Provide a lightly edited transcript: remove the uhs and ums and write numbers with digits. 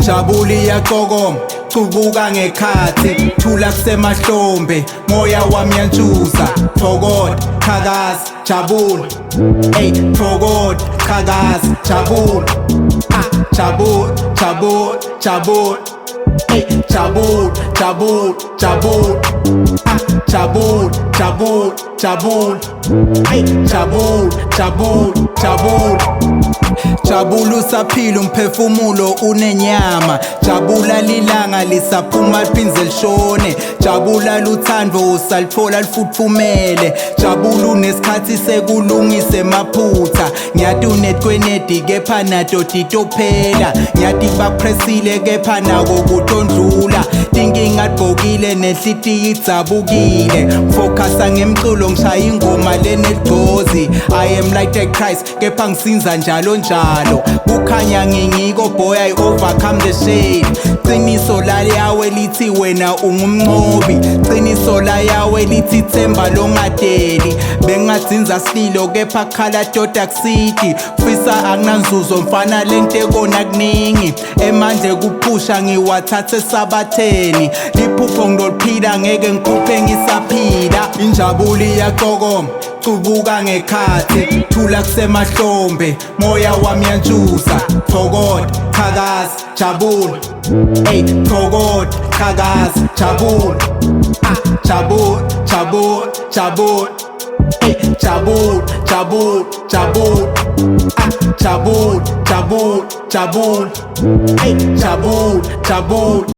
Injabulo iyaqokoma, cubuka ngekhathi, thula kusemahlombe, moya wami yantshuza. Thokoda, qhakaza, jabula. Ey, thokoda, qhakaza, jabula. Ah, jabula, jabula, jabula. Ey, jabula, jabula, jabula. Ah, jabula, jabula, jabula. Ey, jabula, jabula, jabula. Jabula usaphila, umphefumulo unenyama. Jabula lilanga lisaphuma liphindze lishone. Jabula luthando usalithola lifutfumele. Jabula unesikhathi sekulungisa emaphutha. Ngiyati unetwenedi kepha nato titophela. Ngiyati bakuphresile kepha nako kutondlula. Tinkinga tibhokile nenhlitiyo idzabukile. Focus ngemculo, ngishaya ingoma lenedlozi. I am like the Christ kepha ngisinza njalo njalo. Kukhanya ngingiko, boy, I overcome the shade. Qiniso la yawe lithi wena ungumnqobi. Qiniso la yawe lithi themba longadeli. Bengadzinza sililo kepha khala toda kusiti. Fisa akunanzuzo mfana, lento ekona kuningi. Emandla kuphusha ngiwathathe sabatheni. Liphupho ngiloliphila, ngeke ngiphuphe ngisaphila. Injabulo iyaqokoma, cubuka ngekhathi, thula kusemahlombe, moya wami yantshuza. Thokoda, qhakaza, jabula. Ey, thokoda, qhakaza, jabula. Ah, jabula, jabula, jabula. Ey, jabula, jabula, jabula. Ah, jabula, jabula, jabula. Ey, jabula, jabula.